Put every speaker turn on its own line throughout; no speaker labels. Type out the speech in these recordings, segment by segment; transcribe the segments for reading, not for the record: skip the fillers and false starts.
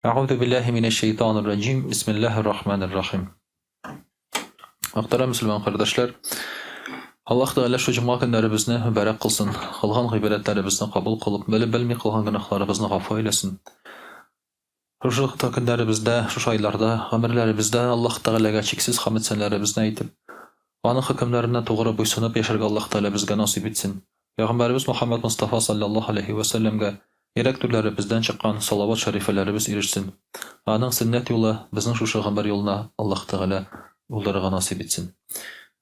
Әгъузу биллаһи минәш шәйтанир раҗим. Бисмиллаһир рахманир рахим. Мөхтәрәм мөселман кардәшләр, Аллаһ Тәгалә шу җомга көннәребезне мөбарәк кылсын, кылган гыйбадәтләребезне кабул кылып, белеп белми кылган гөнаһларыбызны гафу әйләсен. Шушы көннәребездә, шушы айларда, гомерләребездә Аллаһ Тәгаләгә чиксез хәмд-сәнәләребезне әйтеп, Аның хөкемнәренә тугры буйсынып яшәргә Аллаһ Тәгалә безгә насыйп итсен. Пәйгамбәребез Мөхәммәд Мостафа салләллаһу галәйһи вә сәлләмгә йөрәк түрләребездән чыккан салават шәрифәләребез ирешсен. Аның сөннәт юлы безнең шушы гомер юлына Аллаһ Тәгалә булдырырга насыйп итсен.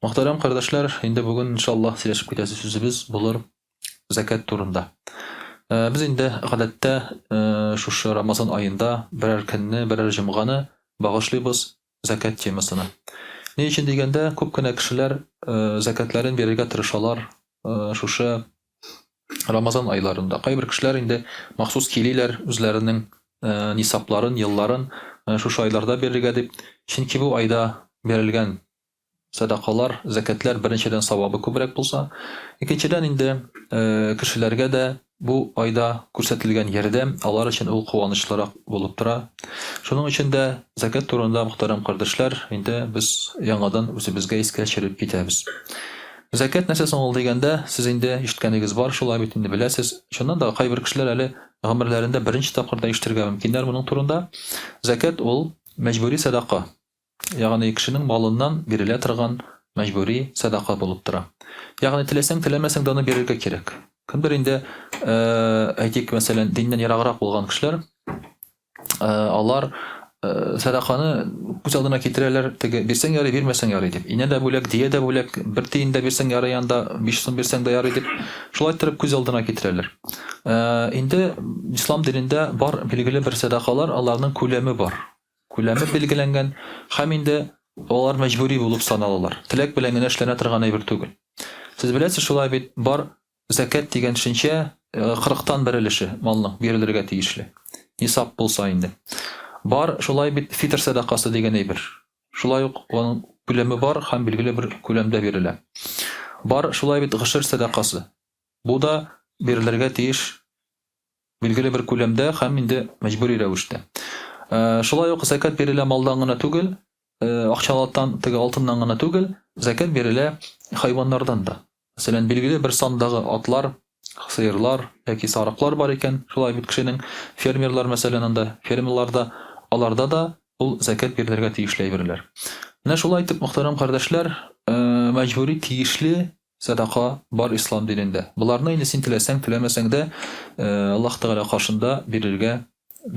Мөхтәрәм кардәшләр, инде бүген, иншаллаһ, сөйләшеп китәсе сүзебез булыр зәкят турында. Э, без инде гадәттә э, шушы Рамазан аенда берәр көнне, берәр җомганы багышлыйбыз зәкят темасына. Ни өчен дигәндә, күп кенә кешеләр э, зәкятләрен бирергә тырышалар шушы Рамазан айларында. Кайбер кешеләр инде махсус килиләр үзләренең нисапларын, елларын шушы айларда бирергә дип. Чөнки бу айда бирелгән Сәдакалар, зәкятләр беренчедән савабы күбрәк булса, икенчедән инде кешеләргә дә бу айда күрсәтелгән ярдәм алар өчен ул куанычлырак булып тора. Шуның өчен дә зәкят турында, мөхтәрәм кардәшләр, инде без яңадан үзебезгә искә төшереп китәбез. Зәкят нәрсә соң ул дигәндә, сез инде ишеткәнегез бар, шулай бит инде беләсез. Чыннан да кайбер кешеләр әле гомерләрендә беренче тапкыр да ишетергә мөмкиннәр моның турында. Зәкят ул мәҗбүри сәдака. Ягъни кешенең малыннан бирелә торган мәҗбүри сәдака булып тора. Ягъни теләсәң, теләмәсәң дә аны бирергә кирәк. Кемдер инде, әйтик, мәсәлән, диннән ераграк булган кешеләр, алар сәдаканы күз алдына китерәләр, теге бирсәң ярый, бирмәсәң ярый дип. Инә дә бүләк, дия дә бүләк, бер тиен дә бирсәң ярый анда, 5 сум бирсәң дә ярый дип. Шулай иттереп күз алдына китерәләр. Инде ислам динендә бар билгеле бер сәдакалар, аларның күләме бар. Күләме билгеләнгән һәм инде алар мәҗбүри булып саналалар. Теләк белән генә эшләнә торган әйбер түгел. Сез беләсез, шулай бит, бар зәкят дигән төшенчә, кырыктан бер өлеше малның бирелергә тиешле. Нисаб булса инде. Бар шулай бит фитр сәдакасы дигән әйбер. Шулай ук аның күләме бар һәм билгеле бер күләмдә бирелә. Бар шулай бит гошер сәдакасы. Бу да бирелергә тиеш Билгеле бер күләмдә һәм инде мәҗбүри рәвештә. Шулай ук зәкят бирелә малдан гына түгел, акчалатан, теге алтыннан гына түгел, зәкят бирелә хайваннардан да. Мәсәлән, билгеле бер сандагы атлар, сыерлар яки сарыклар бар икән, шулай бит кешенең фермерлар, мәсәлән, анда фермаларда, аларда да ул зәкят бирелергә тиешле әйберләр. Менә шулай итеп, мөхтәрәм кардәшләр, мәҗбүри тиешле Сәдака бар ислам динендә. Боларны инде син теләсәң, теләмәсәң дә Аллаһ Тәгалә каршында бирергә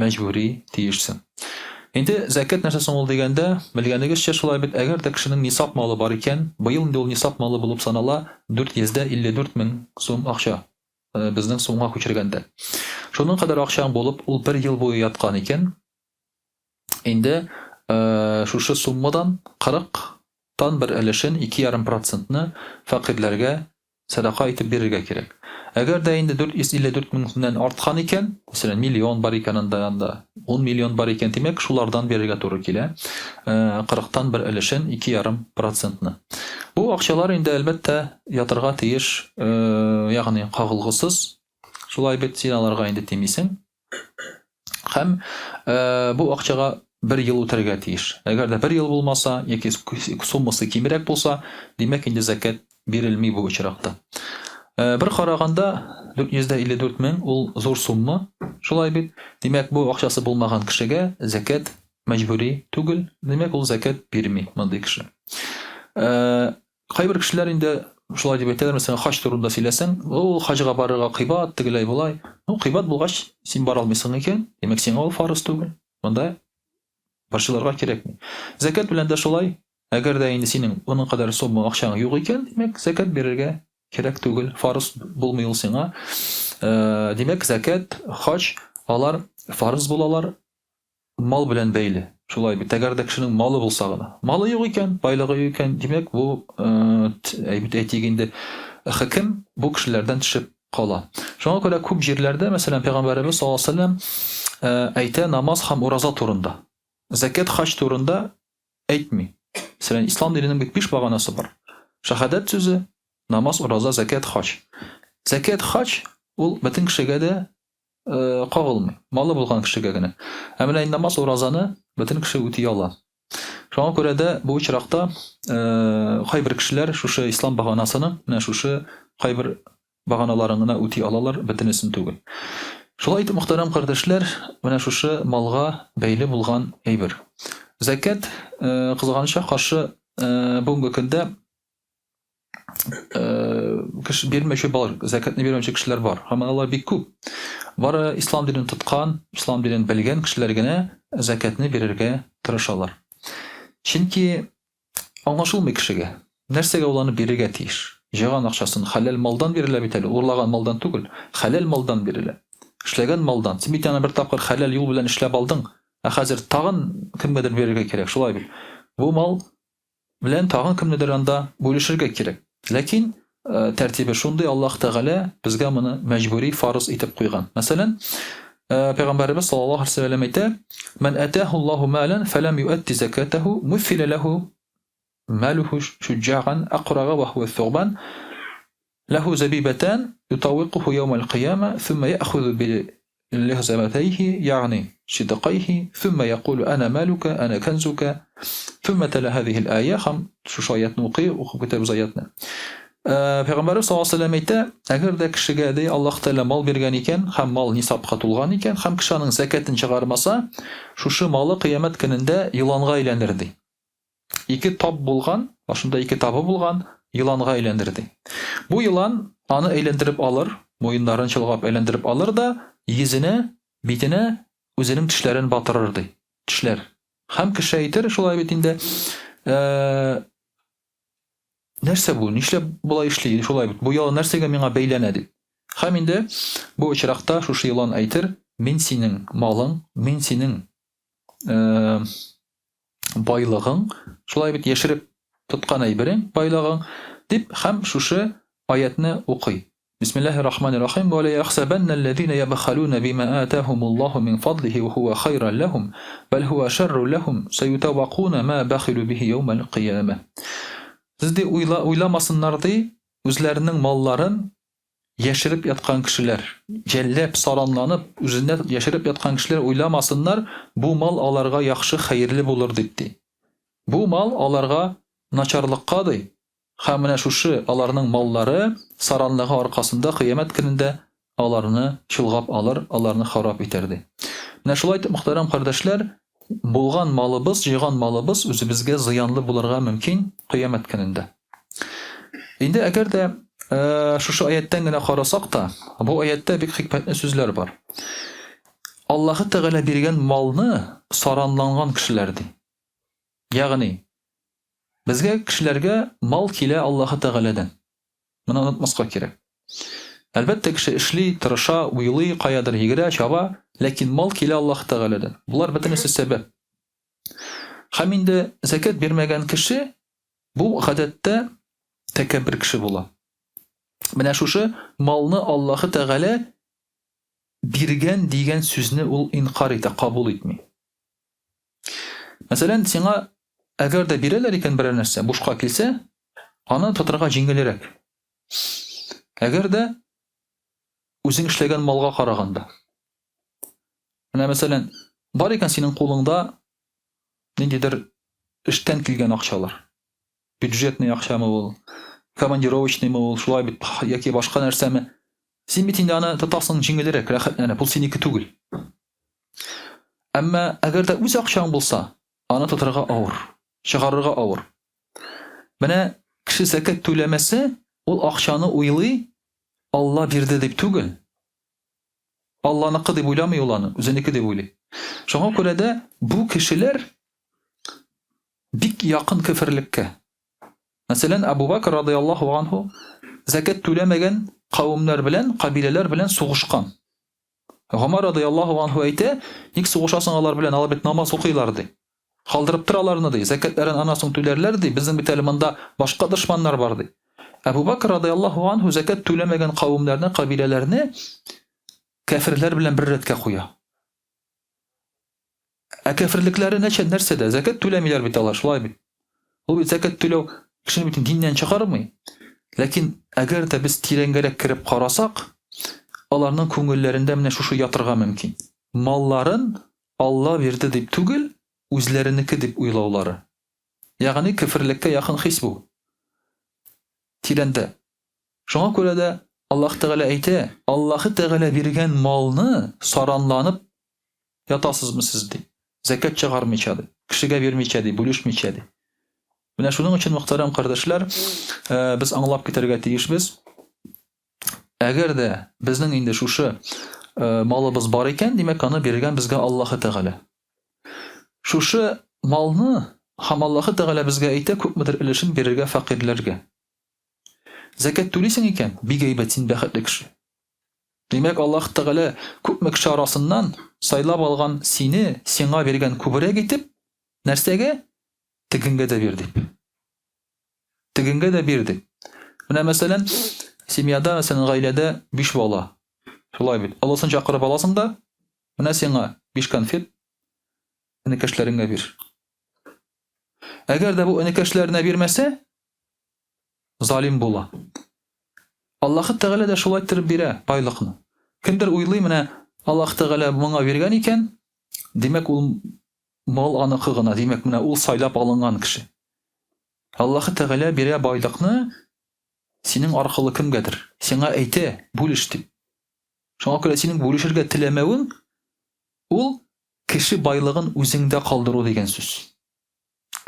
мәҗбүри тиешсең. Инде зәкят нәрсә соң ул дигәндә, белгәнегезчә шулай бит, әгәр дә кешенең нисаб малы бар икән, быел инде ул нисаб малы булып санала 454 мең сум акча, безнең сумга күчергәндә. Шуның кадәр акчаң булып, ул бер ел буе яткан икән, Инде шушы суммадан 40 тан бер өлешен, 2,5 процентны фәкыйрьләргә сәдака итеп бирергә кирәк. Әгәр дә инде 454 меңнән арткан икән, мәсәлән, миллион бар икән анда, анда 10 миллион бар икән, димәк, шулардан бирергә туры килә, 40 тан бер өлешен, 2,5 процентны. Бу акчалар инде, әлбәттә, ятырга тиеш, ягъни кагылгысыз. Шулай бит, син аларга инде тимисең. Һәм э, бу акчага бер ел үтәргә тиеш. Әгәр дә бер ел булмаса яки суммасы кимрәк булса, димәк инде зәкят бирелми бу очракта. Э, бер караганда 454 мең ул зур сумма, шулай бит. Димәк, бу акчасы булмаган кешегә зәкят мәҗбүри түгел, димәк ул зәкят бирми мондый кеше. Э, Кайбер кешеләр инде шулай дип әйтәләр, мәсәлән, хаҗ турында сөйләсәң, ул хаҗга барырга кыйбат, тегеләй болай. Ну, кыйбат булгач, син бара алмыйсың икән, димәк, сиңа ул фарыз түгел. Монда борчылырга кирәкми. Зәкят белән дә шулай. Әгәр дә инде синең моның кадәр сумма акчаң юк икән, димәк, зәкят бирергә кирәк түгел, фарыз булмый ул сиңа. Э, димәк, зәкят, хаҗ алар фарыз булалар, мал белән бәйле. Шулай бит, әгәр дә кешенең малы булса гына. Малы юк икән, байлыгы юк икән, димәк, бу, әйбит әйтик инде, хөкем бу кешеләрдән төшеп кала. Шуңа күрә күп җирләрдә, мәсәлән, Пәйгамбәребез саллаллаһу алейһи ва сәлләм әйтә намаз һәм ураза турында. Зәкят, хаҗ турында әйтми. Мәсәлән, ислам диненең бит биш баганасы бар. Шәһадәт сүзе, намаз, ураза, зәкят, хаҗ. Зәкят, хаҗ ул бөтен кешегә дә кагылмый. Малы булган кешегә генә. Ә менә инде намаз, уразаны бөтен кеше үти ала. Шуңа күрә дә бу очракта кайбер кешеләр шушы ислам баганасының менә шушы кайбер баганаларын гына үти алалар, бөтенесен түгел. Шулай итеп, мөхтәрәм кардәшләр, менә шушы малга бәйле булган әйбер. Зәкят, кызганычка каршы, бүгенге көндә кеше бирмәүче бар, зәкятне бирмәүче кешеләр бар. Һәм алар бик күп. Бары ислам динен тоткан, ислам динен белгән кешеләр генә зәкятне бирергә тырышалар. Чөнки аңлашылмый кешегә. Нәрсәгә ул аны бирергә тиеш? Җыйган акчасын хәләл малдан бирелә бит әле, урлаган малдан түгел, хәләл малдан бирелә. Эшләгән малдан. Син бит аны бер тапкыр хәләл юл белән эшләп алдың, ә хәзер тагын кемгәдер бирергә кирәк, шулай бит. Бу мал белән тагын кемнедер анда бүлешергә кирәк. Ләкин э, тәртибе шундый, Аллаһ Тәгалә безгә моны мәҗбүри фарыз итеп куйган. Мәсәлән, э, Пәйгамбәребез саллаллаһу алейһи вәсәлләм әйтә: "Ман атаһу Аллаһу малан фалам юатти закатаху, муффила лаху малуху шуджаган акрага ва хуа thuban лаху забибатан ютавикуху яум аль-кыяма, thumма яхузу би لهزمتيه يعني شدقيه ثم يقول أنا مالك أنا كنزك ثم تلا هذه الآية һәм шушы аятны укый, укып китәбез аятны. Пәйгамбәрбез саллаллаһу алейһи вәсәлләм әйтә, әгәр дә кешегә ди Аллаһ Тәгалә мал биргән икән һәм мал нисабка тулган икән һәм кеше аның зәкятен чыгармаса, шушы малы кыямәт көнендә еланга әйләнер ди. Ике тап булган, башында ике табы булган еланга әйләнер ди. Бу елан аны әйләндереп алыр, муеннарын чолгап әйләндереп алыр да, йөзенә, битенә үзенең тешләрен батырыр ди. Тешләр. Һәм кеше әйтер, шулай бит инде, э, нәрсә бу, нишләп болай эшли, шулай бит, бу елан нәрсәгә миңа бәйләнә дип. Һәм инде бу очракта шушы елан әйтер, мин синең малың, мин синең э, байлыгың, шулай бит яшереп тоткан әйберең, байлыгың, дип һәм шушы аятны укый. Бисмиллаһир рахманир рахим. Ва ла яхсабанна аллазина ябхалуна бима атахумуллаху мин фадлихи ва хуа хайран лахум, бал хуа шаррун лахум, саютавакуна ма бахилу бихи яумал кыяма. Сез ди уйла, уйламасыннар ди, үзләренең малларын яшереп яткан кешеләр, җәлләп, саранланып, үзендә яшереп яткан кешеләр уйламасыннар, бу мал аларга яхшы, хәерле булыр дип ди. Бу мал аларга начарлыкка ди. Һәм менә шушы аларның маллары саранлыгы аркасында кыямәт көнендә аларны чолгап алыр, аларны харап итәр ди. Менә шулай итеп, мөхтәрәм кардәшләр, булган малыбыз, җыйган малыбыз үзебезгә зыянлы булырга мөмкин кыямәт көнендә. Инде әгәр дә э, шушы аяттән генә карасак та, бу аяттә бик хикмәтле сүзләр бар. Аллаһы Тәгалә биргән малны саранланган кешеләр ди. Ягъни безгә кешеләргә мал килә Аллаһы Тәгаләдән. Моны онытмаска кирәк. Әлбәттә, кеше эшли, тырыша, уйлый, каядыр йөгерә, чаба, ләкин мал килә Аллаһ Тәгаләдән. Болар бөтенесе сәбәп. Һәм инде зәкят бирмәгән кеше бу гадәттә тәкәббер кеше була. Менә шушы малны Аллаһы Тәгалә биргән дигән сүзне ул инкар итә, кабул итми. Мәсәлән, сиңа әгәр дә бирәләр икән берәр нәрсә, бушка килсә, аны тотырга җиңелрәк. Әгәр дә үзең эшләгән малга караганда. Менә мәсәлән, бар икән синең кулыңда ниндидер эштән килгән акчалар. Бюджетный акчамы ул, командировочныймы ул, шулай бит, яки башка нәрсәме. Син бит инде аны тотасың җиңелрәк, рәхәтләнеп, ул синеке түгел. Әмма әгәр дә үз акчаң булса, аны тотарга авыр, чыгарырга авыр. Менә кеше зәкят түләмәсә, ул акчаны уйлый, Алла бирде дип түгел. Алланыкы дип уйламый ул аны, үзенеке дип уйлый. Шуңа күрә дә бу кешеләр бик якын көферлеккә. Мәсәлән, Абу Бакр радыяллаһу анһу зәкят түләмәгән кавемнәр белән, кабиләләр белән сугышкан. Гомар радыяллаһу анһу әйтә, ник сугышасың алар белән, алар бит намаз укыйлар ди. Калдырып тор аларны ди, зәкятләрен аннан соң түләрләр ди, безнең бит әле монда башка дошманнар бар ди. Әбу Бакр радыяллаһу анһу зәкят түләмәгән кавемнәрне, кабиләләрне кәферләр белән бер рәткә куя. Ә кәферлекләре нәчә нәрсәдә? Зәкят түләмиләр бит алар, шулай бит. Ул бит зәкят түләү кешене бит диннән чыгармый. Ләкин әгәр дә без тирәнгәрәк кереп карасак, аларның күңелләрендә менә шушы ятырга мөмкин. Малларын Алла бирде дип түгел, үзләренеке дип уйлаулары. Ягъни көферлеккә якын хис бу. Тирәндә. Шуңа күрә дә Аллаһ Тәгалә әйтә, Аллаһы Тәгалә биргән малны саранланып ятасызмы сез ди. Зәкят чыгармыйча ди, кешегә бирмичә ди, бүлешмичә ди. Менә шуның өчен, мөхтәрәм кардәшләр, э, без аңлап китәргә тиешбез. Әгәр дә безнең инде шушы э, малыбыз бар икән, димәк, аны биргән безгә Аллаһы Тәгалә. Шушы малны һәм Аллаһы Тәгалә безгә әйтә, күпмедер өлешен бирергә фәкыйрьләргә. Зәкят түлисең икән, бик әйбәт, син бәхетле кеше. Димәк, Аллаһ Тәгалә күпме кеше арасыннан сайлап алган сине, сиңа биргән күбрәк итеп, нәрсәгә? Тегенгә дә бир дип. Тегенгә дә бир дип. Менә мәсәлән, семьяда, мәсәлән, гаиләдә биш бала. Шулай бит. Олысын чакырып аласың да, менә сиңа биш конфет, энекәшләреңә бир. Әгәр дә бу энекәшләренә бирмәсә, залим була. Аллаһы Тәгалә дә шулай иттереп бирә байлыкны. Кемдер уйлый, менә Аллаһ Тәгалә моңа биргән икән, димәк ул мал аныкы гына, димәк менә ул сайлап алынган кеше. Аллаһы Тәгалә бирә байлыкны синең аркылы кемгәдер. Сиңа әйтә, бүлеш дип. Шуңа күрә синең бүлешергә теләмәвең ул кеше байлыгын үзеңдә калдыру дигән сүз.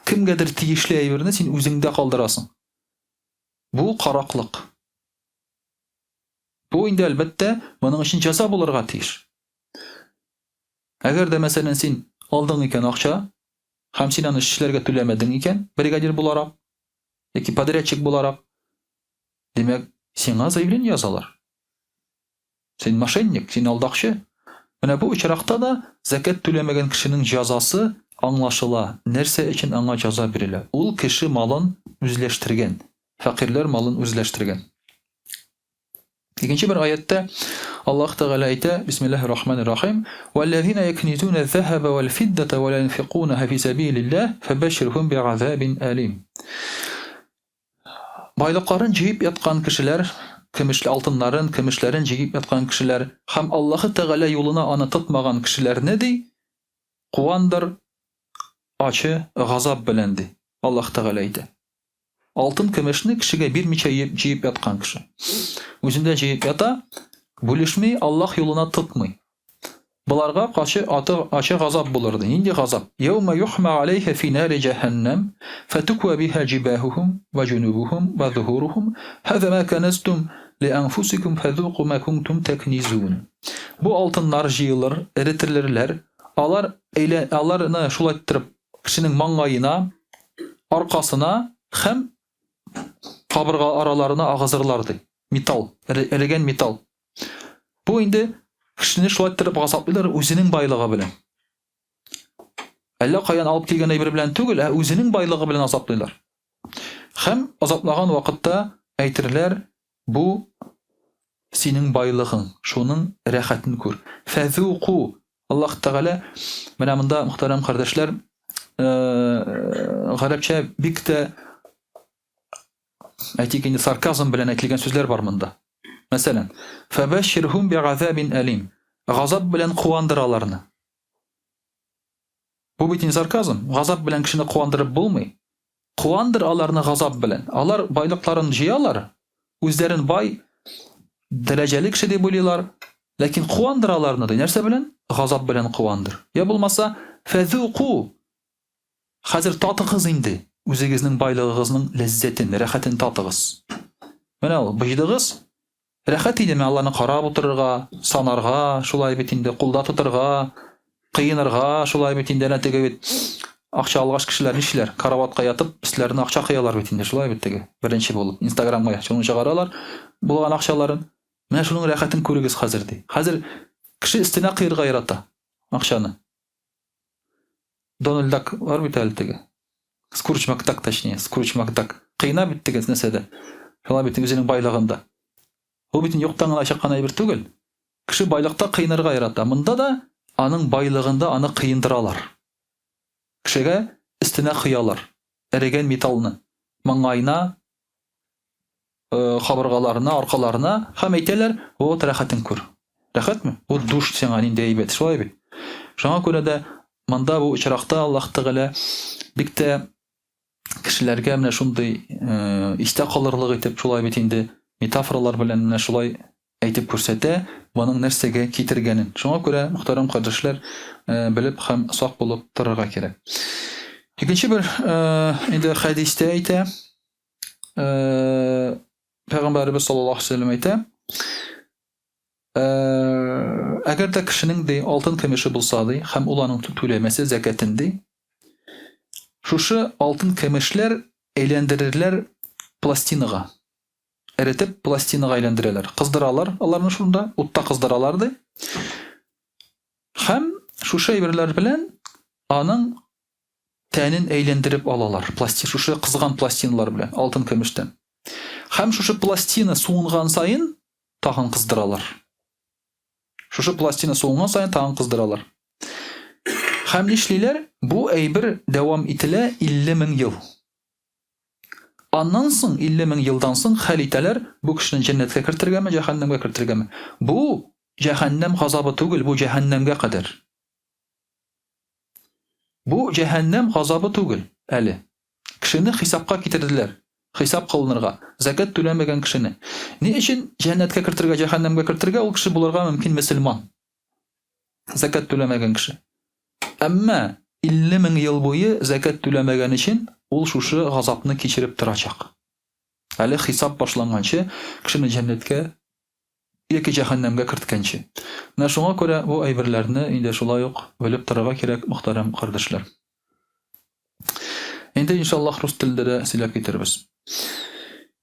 Кемгәдер тиешле әйберне син үзеңдә калдырасың. Бу караклык. Бу инде әлбәттә, моның өчен җәза булырга тиеш. Әгәр дә мәсәлән син алдың икән акча һәм син аны эшчеләргә түләмәдең икән, бригадир буларак яки подрядчик буларак, димәк, сиңа заявление язалар. Син мошенник, син алдакчы. Менә бу очракта да зәкят түләмәгән кешенең җәзасы аңлашыла, нәрсә өчен аңа җәза бирелә. Ул кеше малын үзләштергән, фәкыйрьләр малын үзләштергән. Икенче бер аятьтә Аллаһ Тәгалә әйтә, Бисмиллаһир Рахманир Рахим, "Валлазина якнизуна зәһаба вал фиддата ва ла юнфикунаһа фи сәбилиллаһ фабашширһум би'азабин алим." Байлыкларын җыеп яткан кешеләр, көмешле алтыннарын, көмешләрен җыеп яткан кешеләр һәм Аллаһы Тәгалә юлына аны тотмаган кешеләрне, ди, куандыр ачы газап белән, ди, Аллаһ Тәгалә әйтә. Алтын көмешне кешегә бирмичә җыеп яткан кеше. Үзендә җыеп ята, бүлешми, Аллаһ юлына тотмый. Боларга качы аты ачы газап булыр ди. Нинди газап? Яума юхма алейха фи нари җәһәннәм, фатуква биха җибаһухум ва җунубухум ва зухурухум, һаза ма каназтум ли анфусикум фазуку ма кунтум такнизун. Бу алтыннар җыелыр, эретелерләр. Алар әйлә аларны шулай иттереп кешенең маңгаена, аркасына һәм кабырга араларына агызырлар ди. Металл, эрегән металл. Бу инде кешене шулай иттереп газаплыйлар үзенең байлыгы белән. Әллә каян алып килгән әйбер белән түгел, ә үзенең байлыгы белән азаплыйлар. Һәм азаплаган вакытта әйтерләр, бу синең байлыгың, шуның рәхәтен күр. Фәзуку Аллаһ Тәгалә менә монда мөхтәрәм кардәшләр, э, гарәпчә бик тә әйтик инде сарказм белән әйтелгән сүзләр бар монда. Мәсәлән, фәбәшширһум би'азабин әлим. Газап белән куандыр аларны. Бу бит инде сарказм. Газап белән кешене куандырып булмый. Куандыр аларны газап белән. Алар байлыкларын җыялар, үзләрен бай, дәрәҗәле кеше дип уйлыйлар, ләкин куандыр аларны ди. Нәрсә белән? Газап белән куандыр. Я булмаса, фәзуку Хәзер татыгыз инде үзегезнең байлыгыгызның ләззәтен, рәхәтен татыгыз. Менә ул, быйдыгыз. Рәхәт иде менә аларны карап утырырга, санарга, шулай бит инде, кулда тотырга, кыенырга, шулай бит инде, әнә теге бит акча алгач кешеләр нишләр? Караватка ятып, өсләренә акча коялар бит инде, шулай бит теге. Беренче булып Инстаграмга шуны чыгаралар, булган акчаларын. Менә шуның рәхәтен күрегез хәзер ди. Хәзер кеше өстенә кыерга ярата акчаны. Дональд Дак бар бит әле теге. Скрудж Макдак, точнее, Скрудж Макдак. Кыйна бит теге нәрсәдә. Шулай бит үзенең байлыгында. Бу бит юктан гына чыккан әйбер түгел. Кеше байлыкта кыйнырга ярата. Монда да аның байлыгында аны кыендыралар. Кешегә өстенә коялар. Эрегән металлны. Маңгаена. кабыргаларына, аркаларына һәм әйтәләр, вот рәхәтен күр. Рәхәтме? Вот душ сиңа нинди әйбәт, шулай бит? Шуңа күрә дә монда бу очракта Аллаһ Тәгалә бик тә кешеләргә менә шундый истә калырлык итеп, шулай бит инде, метафоралар белән менә шулай әйтеп күрсәтә, моның нәрсәгә китергәнен. Шуңа күрә, мөхтәрәм кардәшләр, белеп һәм сак булып торырга кирәк. Икенче бер инде хәдистә әйтә, Пәйгамбәребез саллаллаһу алейһи вәсәлләм әйтә, әгәр дә кешенең ди алтын көмеше булса ди, һәм ул аның түләмәсә зәкәтен ди, шушы алтын көмешләр әйләндерерләр пластинага. Эретеп пластинага әйләндерәләр. Кыздыралар аларны шунда, утта кыздыралар ди. Һәм шушы әйберләр белән аның тәнен әйләндереп алалар. Пласти шушы кызган пластиналар белән, алтын көмештән. Һәм шушы пластина суынган саен тагын кыздыралар. Шушы пластина суынган саен тагын кыздыралар. Һәм нишлиләр? Бу әйбер дәвам ителә 50 мең ел. Аннан соң, 50 мең елдан соң хәл итәләр, бу кешене җәннәткә кертергәме, җәһәннәмгә кертергәме. Бу җәһәннәм газабы түгел, бу җәһәннәмгә кадәр. Бу җәһәннәм газабы түгел әле. Кешене хисапка китерделәр, хисап кылынырга, зәкят түләмәгән кешене. Ни өчен җәннәткә кертергә, җәһәннәмгә кертергә, ул кеше булырга мөмкин мөселман. Зәкят түләмәгән кеше. Әмма 50 мең ел буе зәкят түләмәгән өчен ул шушы газапны кичереп торачак. Әле хисап башланганчы кешене җәннәткә яки җәһәннәмгә керткәнче. Менә шуңа күрә бу әйберләрне инде шулай ук белеп торырга кирәк, мөхтәрәм кардәшләр. Инде иншаллаһ рус телендә дә сөйләп китербез.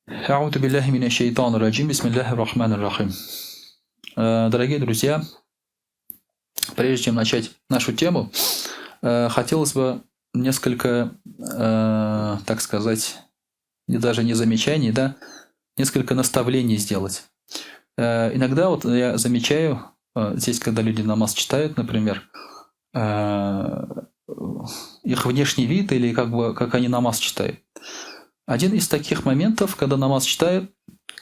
Әгъузу биллаһи минәш шәйтанир раҗим. Бисмиллаһир рахманир рахим. Дорогие друзья, прежде чем начать нашу тему, хотелось бы несколько, так сказать, даже не замечаний, да, несколько наставлений сделать. Иногда вот я замечаю, здесь, когда люди намаз читают, например, их внешний вид или как бы как они намаз читают. Один из таких моментов, когда намаз читают,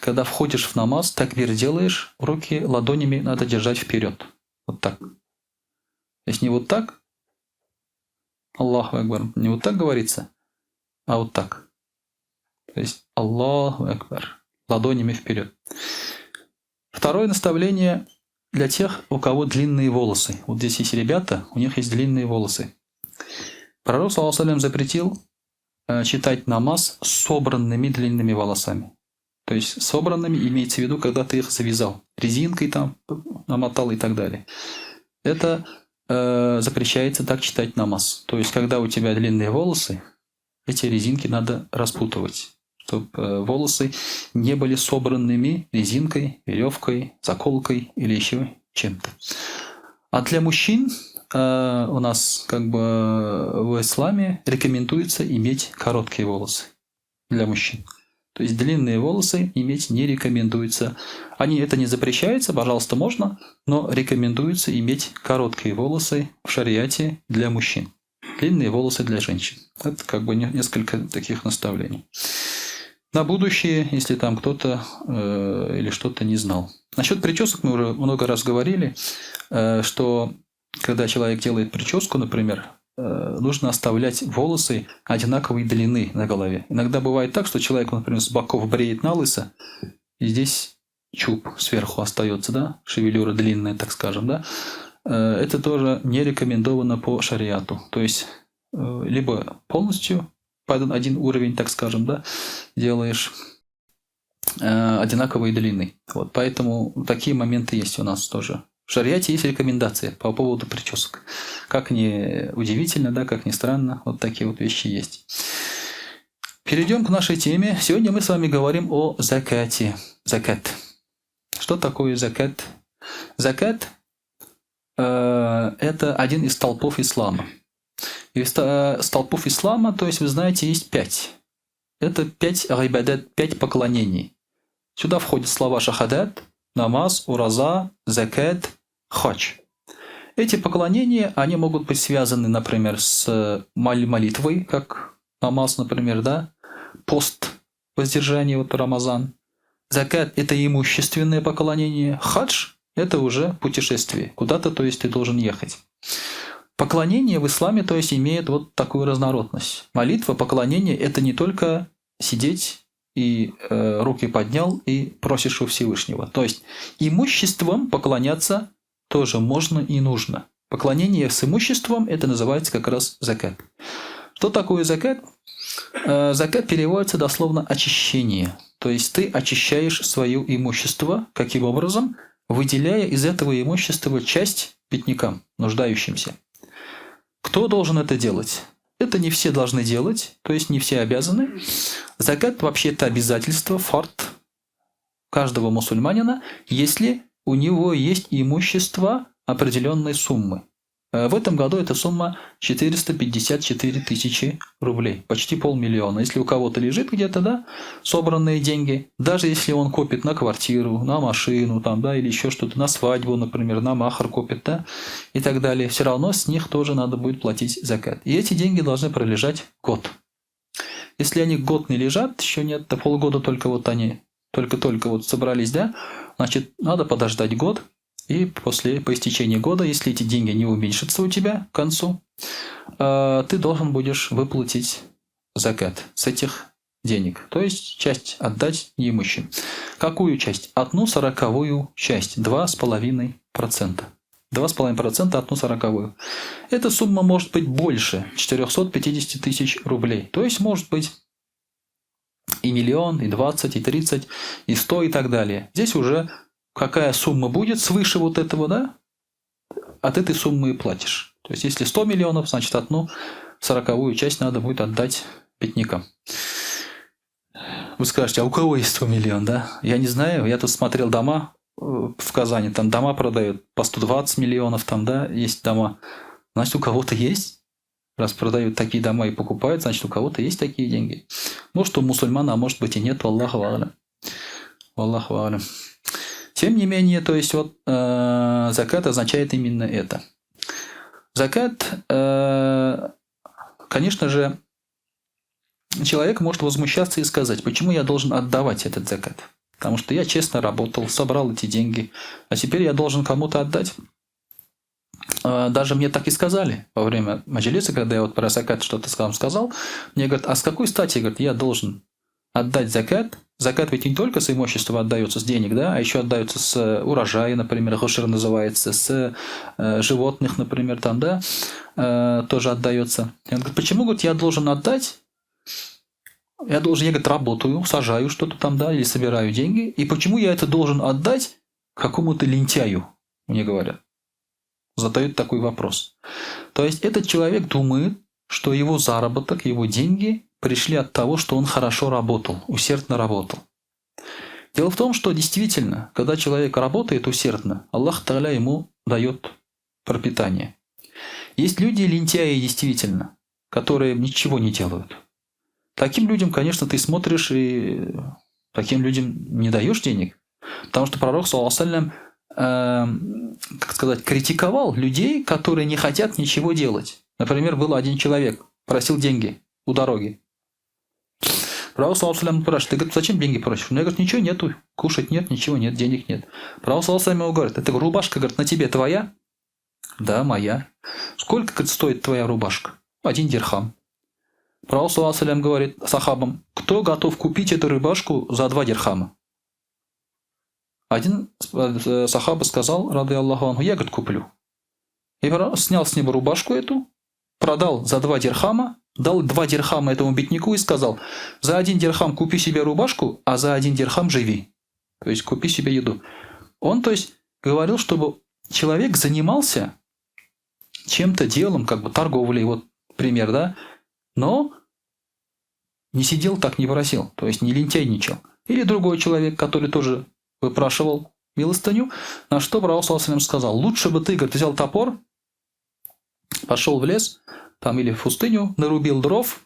когда входишь в намаз, такбир делаешь, руки ладонями надо держать вперед. Вот так. То есть не вот так, Аллаху Акбар, не вот так говорится, а вот так. То есть Аллаху Акбар, ладонями вперед. Второе наставление для тех, у кого длинные волосы. Вот здесь есть ребята, у них есть длинные волосы. Пророк, саллаллаху запретил читать намаз с собранными длинными волосами. То есть собранными имеется в виду, когда ты их завязал, резинкой там намотал и так далее. Это запрещается так читать намаз. То есть когда у тебя длинные волосы, эти резинки надо распутывать, чтобы волосы не были собранными резинкой, веревкой, заколкой или еще чем-то. А для мужчин у нас как бы в исламе рекомендуется иметь короткие волосы для мужчин. То есть длинные волосы иметь не рекомендуется. Они это не запрещается, пожалуйста, можно, но рекомендуется иметь короткие волосы в шариате для мужчин. Длинные волосы для женщин. Это как бы несколько таких наставлений. На будущее, если там кто-то или что-то не знал. Насчет причесок мы уже много раз говорили, что когда человек делает прическу, например, нужно оставлять волосы одинаковой длины на голове. Иногда бывает так, что человек, например, с боков бреет на лысо, и здесь чуб сверху остается, да, шевелюра длинная, так скажем, да. Это тоже не рекомендовано по шариату. То есть, либо полностью под один уровень, так скажем, да, делаешь одинаковой длины. Вот, поэтому такие моменты есть у нас тоже. В шариате есть рекомендации по поводу причесок. Как ни удивительно, да, как ни странно, вот такие вот вещи есть. Перейдем к нашей теме. Сегодня мы с вами говорим о закате. Закат. Что такое закат? Закат это один из столпов ислама. И столпов ислама, то есть, вы знаете, есть 5. Это 5 гайбадат, 5 поклонений. Сюда входят слова шахадат, намаз, ураза, закат, хадж. Эти поклонения, они могут быть связаны, например, с молитвой, как намаз, например, да, пост, воздержание, вот Рамазан. Закят – это имущественное поклонение, хадж – это уже путешествие, куда-то, то есть ты должен ехать. Поклонение в исламе, то есть, имеет вот такую разнородность. Молитва, поклонение – это не только сидеть и руки поднял и просишь у Всевышнего. То есть имуществом поклоняться тоже можно и нужно. Поклонение с имуществом – это называется как раз закят. Что такое закят? Закят переводится дословно «очищение». То есть ты очищаешь свое имущество. Каким образом? Выделяя из этого имущества часть беднякам, нуждающимся. Кто должен это делать? Это не все должны делать, то есть не все обязаны. Закят вообще это обязательство, фард каждого мусульманина, если у него есть имущество определенной суммы. В этом году эта сумма 454 тысячи рублей, почти 500 000. Если у кого-то лежит где-то, да, собранные деньги, даже если он копит на квартиру, на машину, там, да, или еще что-то, на свадьбу, например, на махр копит, да, и так далее, все равно с них тоже надо будет платить закят. И эти деньги должны пролежать год. Если они год не лежат, еще нет, до полгода только вот они, только-только вот собрались, да, значит, надо подождать год, и по истечении года, если эти деньги не уменьшатся у тебя к концу, ты должен будешь выплатить закят с этих денег. То есть часть отдать неимущим. Какую часть? 1/40 часть, 2,5%. 2,5% 1/40. Эта сумма может быть больше 450 тысяч рублей. То есть может быть и миллион, и 20, и 30, и 100, и так далее. Здесь уже какая сумма будет свыше вот этого, да, от этой суммы и платишь. То есть, если 100 миллионов, значит, 1/40 часть надо будет отдать беднякам. Вы скажете, а у кого есть 100 миллионов, да? Я не знаю, я тут смотрел дома в Казани, там дома продают по 120 миллионов, там, да, есть дома. Значит, у кого-то есть. Раз продают такие дома и покупают, значит, у кого-то есть такие деньги. Может, у мусульман, а может быть и нет, валлаху а'лям. Валлаху а'лям. Тем не менее, то есть вот, закят означает именно это. Закят, конечно же, человек может возмущаться и сказать, почему я должен отдавать этот закят? Потому что я честно работал, собрал эти деньги, а теперь я должен кому-то отдать. Даже мне так и сказали во время маджлиса, когда я вот про закят что-то сказал, мне говорят, а с какой стати, говорят, я должен отдать закят? Закят ведь не только с имущества отдается, с денег, да, а еще отдается с урожая, например, гушер называется, с животных, например, там, да, тоже отдается. И он говорит, почему, говорит, я должен отдать? Я должен, я, говорит, работаю, сажаю что-то там, да, или собираю деньги. И почему я это должен отдать какому-то лентяю, мне говорят. Задают такой вопрос. То есть этот человек думает, что его заработок, его деньги пришли от того, что он хорошо работал, усердно работал. Дело в том, что действительно, когда человек работает усердно, Аллах Тааля ему дает пропитание. Есть люди лентяи действительно, которые ничего не делают. Таким людям, конечно, ты смотришь и таким людям не даешь денег. Потому что пророк, саллаллаху алейхи ва саллям, критиковал людей, которые не хотят ничего делать. Например, был один человек, просил деньги у дороги. Пророк, саллаллаху алейхи ва саллям, спрашивает, ты, говорит, зачем деньги просишь? У меня, говорит, ничего нету, кушать нет, ничего нет, денег нет. Пророк, саллаллаху алейхи ва саллям, ему говорит, это рубашка, говорит, на тебе твоя? Да, моя. Сколько, говорит, стоит твоя рубашка? 1 дирхам. Пророк, саллаллаху алейхи ва саллям, говорит сахабам, кто готов купить эту рубашку за 2 дирхама? Один сахаба сказал, рады Аллаху анху, я, говорит, куплю. И пророк снял с него рубашку эту, продал за 2 дирхама, дал 2 дирхама этому бедняку и сказал, за 1 дирхам купи себе рубашку, а за 1 дирхам живи. То есть купи себе еду. Он, то есть, говорил, чтобы человек занимался чем-то делом, торговлей, вот пример, да, но не сидел так, не просил, то есть не лентяйничал. Или другой человек, который тоже выпрашивал милостыню, на что пророк, саллаллаху алейхи ва саллям, сказал, лучше бы ты, говорит, взял топор, пошел в лес, или в пустыню, нарубил дров,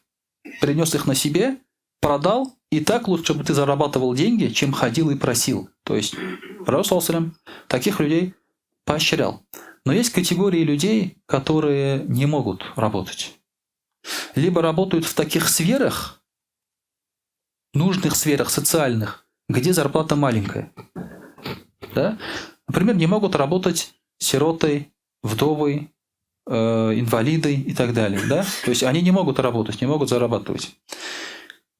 принес их на себе, продал, и так лучше бы ты зарабатывал деньги, чем ходил и просил. То есть пророк, саллаллаху алейхи ва саллям, таких людей поощрял. Но есть категории людей, которые не могут работать. Либо работают в таких сферах, нужных сферах социальных, где зарплата маленькая. Да? Например, не могут работать сироты, вдовы, инвалиды и так далее. Да? То есть они не могут работать, не могут зарабатывать.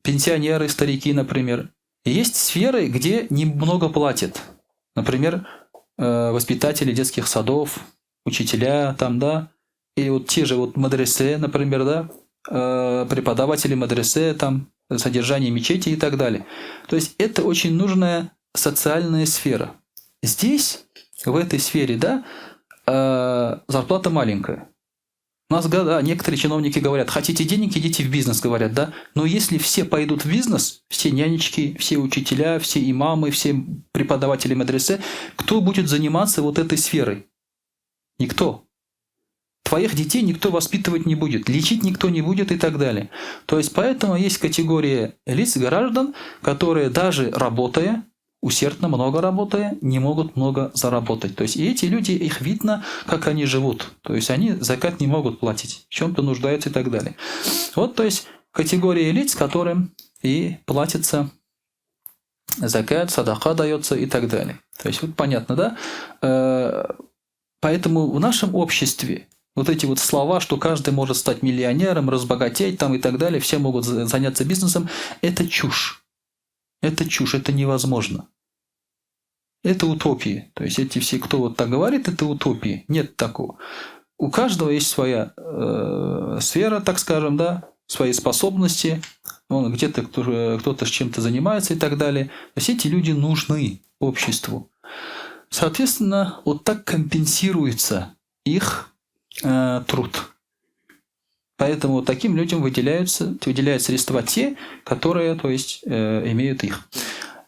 Пенсионеры, старики, например. Есть сферы, где немного платят. Например, воспитатели детских садов, учителя там, да, или вот те же вот мадресе, например, да, преподаватели мадресе, там, содержание мечети и так далее. То есть это очень нужная социальная сфера. Здесь, в этой сфере, да, зарплата маленькая. У нас, да, некоторые чиновники говорят, хотите денег, идите в бизнес, говорят, да. Но если все пойдут в бизнес, все нянечки, все учителя, все имамы, все преподаватели мадресе, кто будет заниматься вот этой сферой? Никто. Твоих детей никто воспитывать не будет, лечить никто не будет и так далее. То есть поэтому есть категория лиц, граждан, которые даже работая, усердно много работая, не могут много заработать. То есть и эти люди, их видно, как они живут. То есть они закат не могут платить, в чем-то нуждаются и так далее. Вот, то есть категория лиц, которым и платится закат, садака дается и так далее. То есть вот понятно, да? Поэтому в нашем обществе вот эти вот слова, что каждый может стать миллионером, разбогатеть там и так далее, все могут заняться бизнесом, это чушь. Это чушь, это невозможно. Это утопии. То есть эти все, кто вот так говорит, это утопии. Нет такого. У каждого есть своя сфера, так скажем, да, свои способности. Он где-то кто-то с чем-то занимается и так далее. То есть эти люди нужны обществу. Соответственно, вот так компенсируется их труд. Поэтому таким людям выделяют средства те, которые, то есть, имеют их.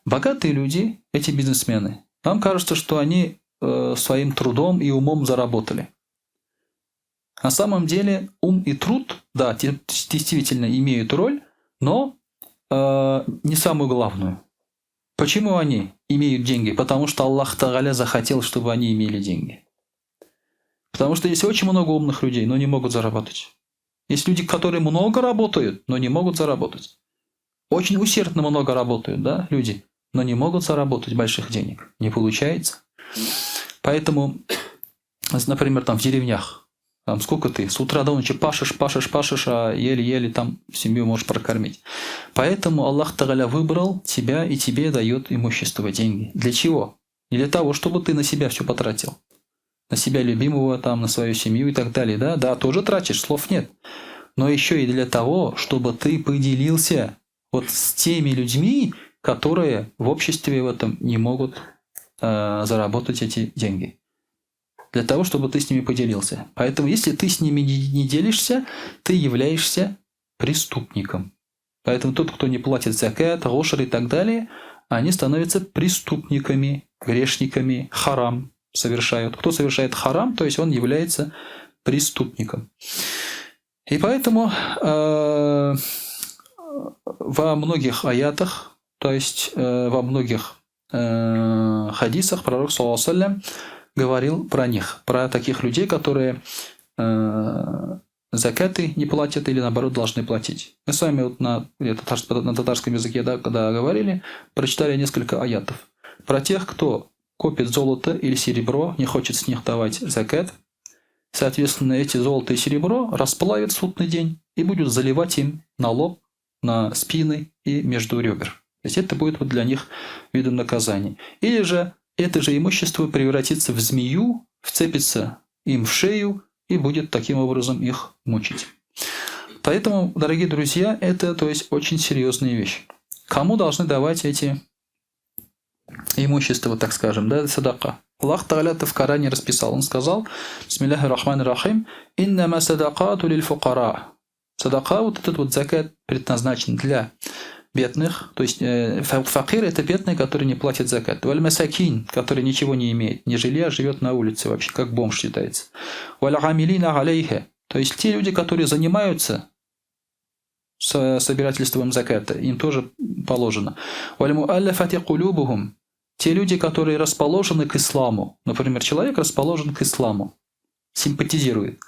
Богатые люди, эти бизнесмены, нам кажется, что они своим трудом и умом заработали. На самом деле ум и труд, да, действительно имеют роль, но не самую главную. Почему они имеют деньги? Потому что Аллах Тааля захотел, чтобы они имели деньги. Потому что есть очень много умных людей, но не могут заработать. Есть люди, которые много работают, но не могут заработать. Очень усердно много работают, да, люди, но не могут заработать больших денег. Не получается. Поэтому, например, там в деревнях, там сколько ты, с утра до ночи пашешь, пашешь, пашешь, а еле-еле там семью можешь прокормить. Поэтому Аллах Тааля выбрал тебя и тебе дает имущество, деньги. Для чего? Не для того, чтобы ты на себя все потратил. На себя любимого, там, на свою семью и так далее. Да, да, тоже тратишь, слов нет. Но еще и для того, чтобы ты поделился вот с теми людьми, которые в обществе в этом не могут заработать эти деньги. Для того, чтобы ты с ними поделился. Поэтому, если ты с ними не делишься, ты являешься преступником. Поэтому тот, кто не платит закят, гошр и так далее, они становятся преступниками, грешниками, харам совершают. Кто совершает харам, то есть он является преступником. И поэтому во многих аятах, то есть во многих хадисах пророк, саллаллаху алейхи ва саллям, говорил про них, про таких людей, которые закаты не платят или наоборот должны платить. Мы с вами вот на татарском языке, да, когда говорили, прочитали несколько аятов про тех, кто копит золото или серебро, не хочет с них давать закат. Соответственно, эти золото и серебро расплавят в судный день и будут заливать им на лоб, на спины и между ребер. То есть это будет вот для них видом наказания. Или же это же имущество превратится в змею, вцепится им в шею и будет таким образом их мучить. Поэтому, дорогие друзья, это, то есть, очень серьезные вещи. Кому должны давать эти имущество, так скажем, да, садака? Аллах Тааля в Коране расписал. Он сказал: Бисмиллахи рахмани рахим, иннама садакату лиль фукара. Садака, вот этот вот закат предназначен для бедных, то есть факир – это бедный, который не платит закат. Валь масакин, который ничего не имеет, ни жилья, живет на улице вообще, как бомж считается. Валь амилина алейхе, то есть те люди, которые занимаются собирательством заката, им тоже положено. Валь муаллафати кулюбухум, те люди, которые расположены к исламу. Например, человек расположен к исламу, симпатизирует.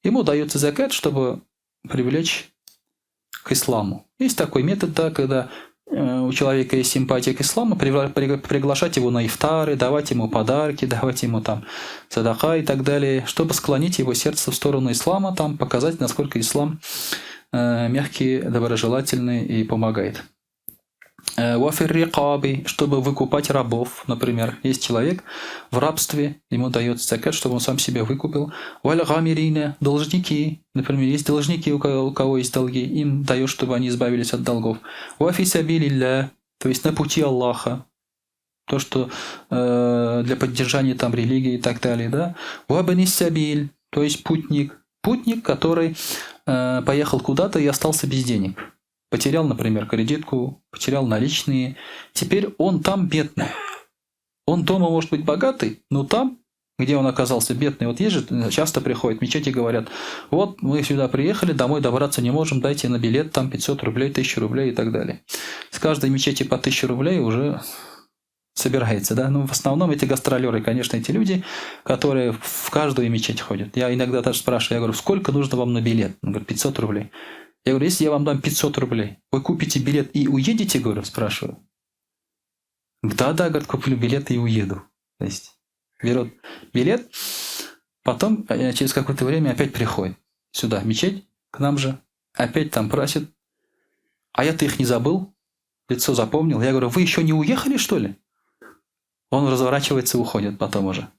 Ему дается закат, чтобы привлечь к исламу. Есть такой метод, да, когда у человека есть симпатия к исламу, приглашать его на ифтары, давать ему подарки, давать ему там садака и так далее, чтобы склонить его сердце в сторону ислама, там показать, насколько ислам мягкий, доброжелательный и помогает. وفي الرقاب, чтобы выкупать рабов, например. Есть человек в рабстве, ему дается закят, чтобы он сам себя выкупил. والغارمين, должники, например, есть должники, у кого есть долги, им даешь, чтобы они избавились от долгов. وفي سبيل الله, то есть на пути Аллаха, то, что для поддержания там религии и так далее, да. وابن السبيل, то есть путник, путник, который поехал куда-то и остался без денег. Потерял, например, кредитку, потерял наличные. Теперь он там бедный. Он дома может быть богатый, но там, где он оказался бедный, вот есть же, часто приходят в мечети и говорят: «Вот мы сюда приехали, домой добраться не можем, дайте на билет там 500 рублей, 1000 рублей» и так далее. С каждой мечети по 1000 рублей уже собирается, да. Ну, в основном эти гастролеры, конечно, эти люди, которые в каждую мечеть ходят. Я иногда даже спрашиваю, я говорю: «Сколько нужно вам на билет?» Он говорит: «500 рублей». Я говорю: «Если я вам дам 500 рублей, вы купите билет и уедете?» — говорю, спрашиваю. Да, говорит, куплю билет и уеду. То есть берет билет, потом через какое-то время опять приходит сюда, в мечеть, к нам же, опять там просит. А я-то их не забыл, лицо запомнил. Я говорю: «Вы еще не уехали, что ли?» Он разворачивается и уходит потом уже.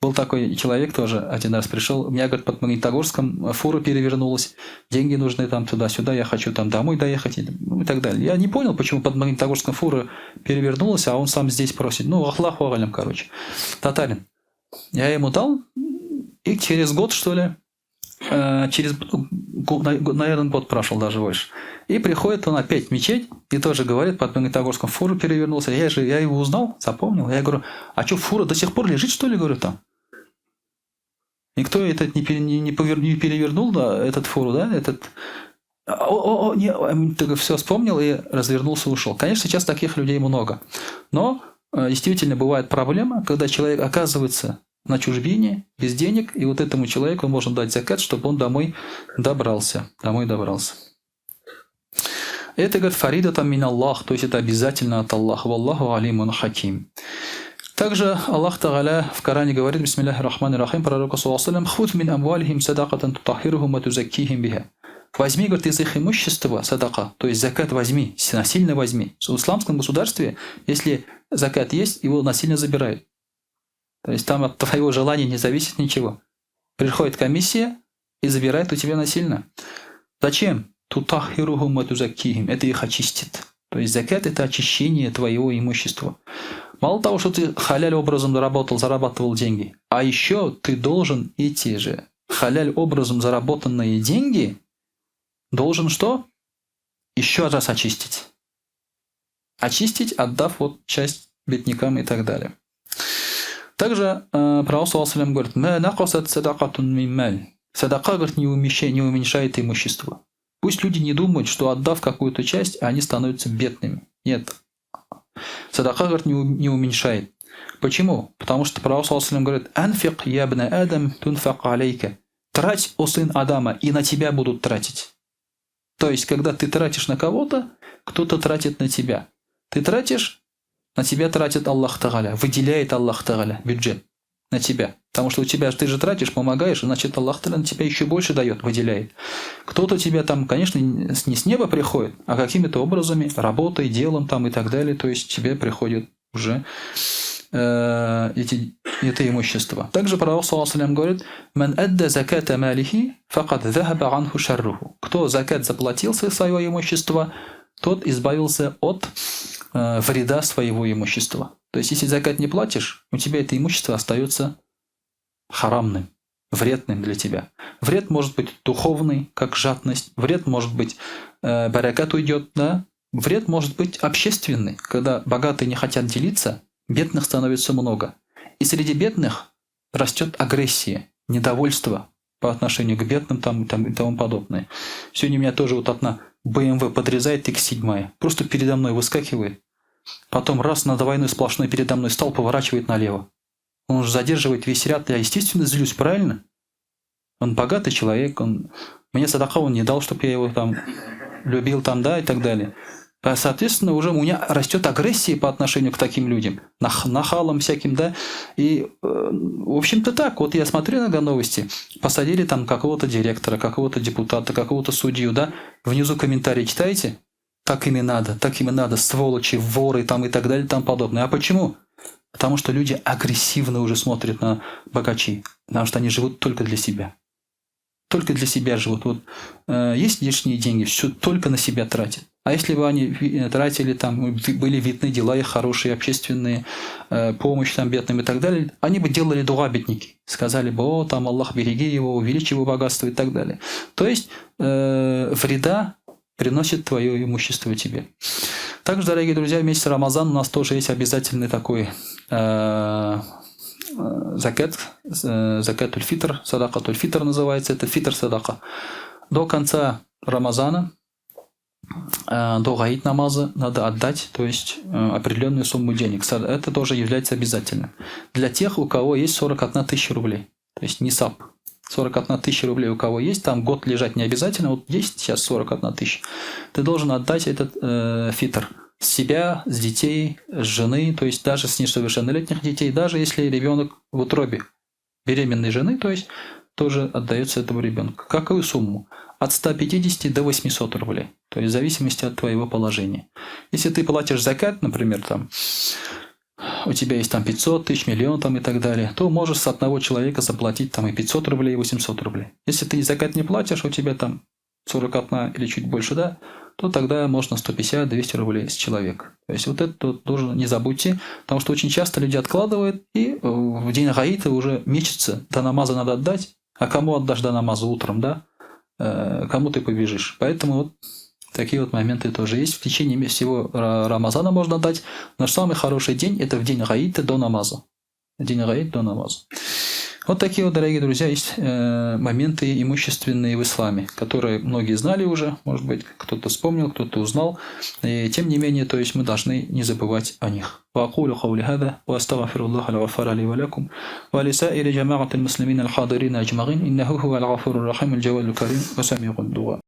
Был такой человек тоже, один раз пришел, у меня, говорит, под Магнитогорском фура перевернулась, деньги нужны там туда-сюда, я хочу там домой доехать, ну, и так далее. Я не понял, почему под Магнитогорском фура перевернулась, а он сам здесь просит. Ну, الله أعلم, короче. Татарин. Я ему дал, и через год, что ли, через, ну, наверное, год прошел, даже больше. И приходит он опять в мечеть и тоже говорит: под Магнитогорском фуру перевернулся. Я его узнал, запомнил. Я говорю: «А что, фура до сих пор лежит, что ли?» — говорю, там. Никто этот не перевернул, да, этот фуру, да, этот. О, о, о, не, все вспомнил и развернулся, ушел. Конечно, сейчас таких людей много. Но действительно бывает проблема, когда человек оказывается на чужбине, без денег, и вот этому человеку можно дать закят, чтобы он домой добрался. Домой добрался. Это, говорит, فريضة من الله, то есть это обязательно от Аллаха. والله عليم حكيم. Также Аллах تعالى в Коране говорит, بسم الله الرحمن الرحيم, пророку صلى الله عليه وسلم: خذ من أموالهم صدقة تطهرهم وتزكيهم بها. Возьми, говорит, из их имущества садака, то есть закят возьми, насильно возьми. В исламском государстве, если закят есть, его насильно забирают. То есть там от твоего желания не зависит ничего. Приходит комиссия и забирает у тебя насильно. Зачем? تطهرهم وتزكيهم. Это их очистит. То есть закят – это очищение твоего имущества. Мало того, что ты халяль образом заработал, зарабатывал деньги, а еще ты должен эти же халяль образом заработанные деньги должен что? Еще раз очистить. Очистить, отдав вот часть беднякам и так далее. Также пророк صلى الله говорит: «ما نقصت صدقة من مال». Садака, говорит, не уменьшает имущество. Пусть люди не думают, что, отдав какую-то часть, они становятся бедными. Нет. Садака, говорит, не уменьшает. Почему? Потому что пророк صلى الله говорит: «أنفق يا ابن آدم تنفق عليك». Трать, о сын Адама, и на тебя будут тратить. То есть, когда ты тратишь на кого-то, кто-то тратит на тебя. Ты тратишь, на тебя тратит Аллах تعالى, выделяет Аллах تعالى бюджет на тебя. Потому что у тебя, ты же тратишь, помогаешь, значит, Аллах تعالى на тебя еще больше дает, выделяет. Кто-то тебе там, конечно, не с неба приходит, а какими-то образами, работой, делом там и так далее, то есть тебе приходит уже это имущество. Также пророк صلى الله говорит: «من أدى زكاة ماله، فقد ذهب عنه شره». Кто закят заплатил со своего имущества, тот избавился от вреда своего имущества. То есть, если закят не платишь, у тебя это имущество остается харамным, вредным для тебя. Вред может быть духовный, как жадность. Вред может быть, баракат уйдет, да? Вред может быть общественный, когда богатые не хотят делиться, бедных становится много. И среди бедных растет агрессия, недовольство по отношению к бедным там, и тому подобное. Сегодня меня тоже вот одна BMW подрезает X7, просто передо мной выскакивает. Потом раз на двойной сплошной передо мной стал, поворачивает налево. Он же задерживает весь ряд, я, естественно, злюсь, правильно? Он богатый человек, он мне садака он не дал, чтобы я его там любил там, да, и так далее. Соответственно, уже у меня растет агрессия по отношению к таким людям, нахалам всяким, да. И, в общем-то, так. Вот я смотрю иногда новости, посадили там какого-то директора, какого-то депутата, какого-то судью, да. Внизу комментарии читаете? Так им и надо, так им и надо, сволочи, воры там и так далее и тому подобное. А почему? Потому что люди агрессивно уже смотрят на богачей, потому что они живут только для себя. Только для себя живут. Вот есть лишние деньги, все только на себя тратят. А если бы они тратили, были видны дела их хорошие, общественные, помощь бедным и так далее, они бы делали дуа бедняки. Сказали бы, о, Аллах, береги его, увеличь его богатство и так далее. То есть вреда приносит твое имущество тебе. Также, дорогие друзья, в месяц Рамазан у нас тоже есть обязательный такой закат, закатуль фитр, садакатуль фитр называется, это фитр садака. До конца Рамазана, до гаид намаза надо отдать, то есть определенную сумму денег. Это тоже является обязательным. Для тех, у кого есть 41 тысяча рублей, то есть нисаб. 41 тысяча рублей у кого есть, там год лежать не обязательно, вот есть сейчас 41 тысяча, ты должен отдать этот фитр с себя, с детей, с жены, то есть даже с несовершеннолетних детей, даже если ребенок в утробе беременной жены, то есть тоже отдается этому ребенку. Какую сумму? От 150 до 800 рублей, то есть в зависимости от твоего положения. Если ты платишь закат, например, у тебя есть 500 тысяч, миллион и так далее, то можешь с одного человека заплатить и 500 рублей, и 800 рублей. Если ты закат не платишь, у тебя 41 или чуть больше, да, то тогда можно 150-200 рублей с человека. То есть вот это вот тоже не забудьте, потому что очень часто люди откладывают, и в день гаита уже мечется, до намаза надо отдать, а кому отдашь до намаза утром, да? Кому ты побежишь? Поэтому такие моменты тоже есть. В течение всего Рамазана можно дать. Наш самый хороший день – это в день гаита до намаза. День гаит до намаза. Вот такие вот, дорогие друзья, есть моменты имущественные в исламе, которые многие знали уже, может быть, кто-то вспомнил, кто-то узнал. И тем не менее, мы должны не забывать о них. Ва акулю каули хаза, ва астагфируллаха аль-гаффара ли ва лакум, ва лисаири джамаатил муслимин аль-хадирина аджмаин, иннаху хуа аль-гафуру рахим, аль-джавалю карим, ва самиъуд дуа.